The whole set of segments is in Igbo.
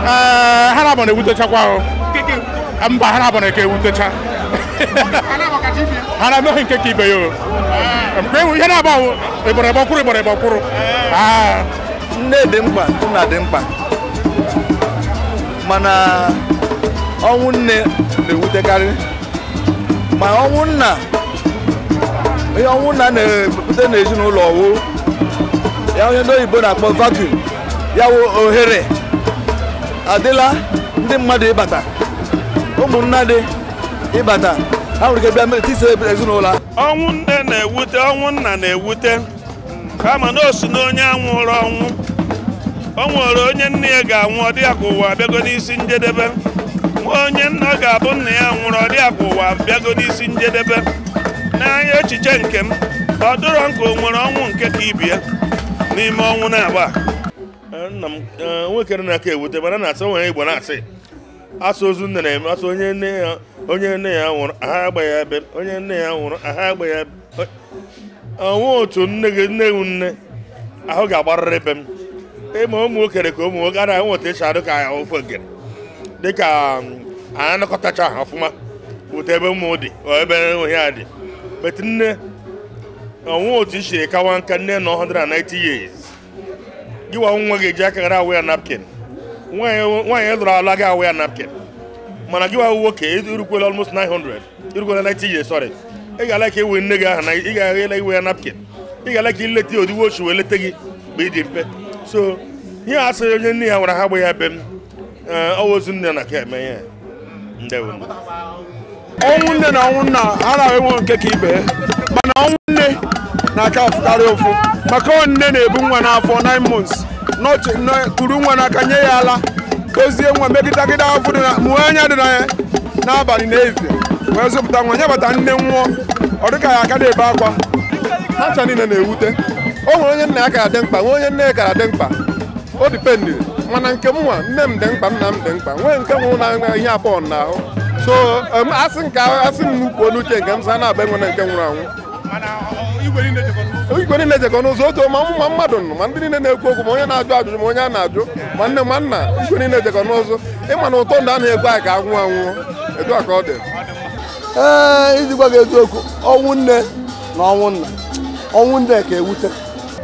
Ha na-abọ na-ewutechakwa ahụ. Mba, ha na-abọ na-eke ewutecha. Ha na-emeghị nke ka ibe ya o. Ihe na-abụ ịgbọrọ ebe ọkwụrụ ịgbọrọ ebe ọkwụrụ. Nne dị mkpa, nna dị mkpa. Mana ọnwụ nne na-ewutekarị. Ma ọnwụ nna, ihe ọnwụ nna na-ebute n'ezinụlọ wụ ya onye ndị oyibo na-akpọ vacuum, ya wụ ohere adịla ndị mmadụ ịbata, ụmụnna dị ịbata, ha nwere ike bịa tisa ezinụlọ. Ọnwụ nne na-ewute, ọnwụ nna na-ewute, kama na o si na onye anwụrụ ọnwụ. O nwere onye nne ya ga-anwụ, ọ dị ya ka ụwa abịago n'isi njedebe. Nwa onye nna ga-abụ nna ya nwụrụ, ọ dị ya ka ụwa abịago n'isi njedebe. N'anya echiche nke m, ọ dịrọ nka o nwere ọnwụ nke ka ibe ya n'ime ọnwụ na-agba. Nna m nwoke na-aka ewute, mana na-asị nwere Igbo na-asị asụ ozu nne na-eme asụ onye nne ya nwụrụ aha agba ya ebe, onye nne ya nwụrụ aha agba ya ebe. Ọnwụ otu nne gị nne ewu nne ahụ ga-agbarịrị ebe m. Ịma ụmụ nwoke ka ụmụ nwoke anaghị nweta ịcha adụ ka ya ofe ogere dịka anyị anakọtacha ha ọfụma wute ebe ụmụ dị ebe ohia dị. But nne ọnwụ otu isi kawa nka nne nọ 190 years gị wa nwa ga-eji aka gara awụ ya napkin. Nwaanyị lụrụ ala ga awụ ya napkin. Mana gị wa nwoke irukwela almost 900 irukwela 90 years, sorry. Ị ga-ala ka ewe nne gị aha na ị ga-ala iwe ya napkin. Ị ga-ala ka ileta ya odiwo ochi wee leta gị mgbe ị dị mpe. So ihe a sịrị onye nne ya nwere ha agba ya ebe m, ọwụ ozu nne na ka eme ihe. Ndewo. Ọnwụ nne na ọnwụ nna ha na-enwe nke ka ibe, mana ọnwụ nne na-aka afụkarị ụfụ, maka ọ nne na-ebu nwa n'afọ 9 months, kuru nwa n'aka nye ya ala, dozie nwa megidegide afọ dị na mụọ anya dị na ya n'abalị na ehihie wee zụpụta nwa, nyebata nne nwụọ, ọ dịka ya aka na-ebe akwa. Ha ncha niile na-ewute. O nwere onye nna ya kara dị mkpa, nwee onye nne ya kara dị mkpa. O dipendị, mana nke m nwa, nne m dị mkpa, nna m dị mkpa, nwee nke nwụrụ na ihe abụọ n'ahụ. So asị nke asị m kwuo n'uche nke m sị a na-agba enwe nke nwụrụ anwụ. Igwe niile jekọ n'ụzọ otu, ma ma mmadụ nọ, ma ndị niile na-ekwu okwu, ma onye na-ajụ ajụjụ, ma onye a na-ajụ, ma nne ma nna, igwe niile jekọ n'ụzọ. Ịma na ụtọ ndụ anaghị ekwe anyị ka anwụ anwụ, etu a ka ọ dị. Ee, iji gwa gị eziokwu, ọnwụ nne na ọnwụ nna, ọnwụ nne ka ewute.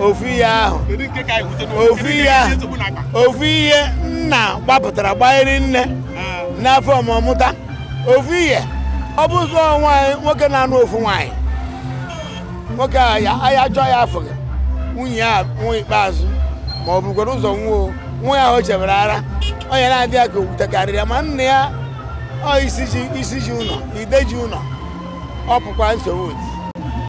Ofu ihe ahụ, ofu ihe nna gbapụtara gbanyere nne n'afọ ọmụmụta, ofu ihe ọ bụ ụzọ nwaanyị nwoke na-anụ ofu nwaanyị. Nwoke ahịa chọọ ya afọ gị, nwunye ya nwa ikpeazụ ma ọ bụgoro ụzọ nwuo, nwa ya ahụ chebere ara, onye na-adị ya ka owutekarịrị ya, ma nna ya ọ isi ji ụlọ, ide ji ụlọ, ọ pụkwa nsogbu.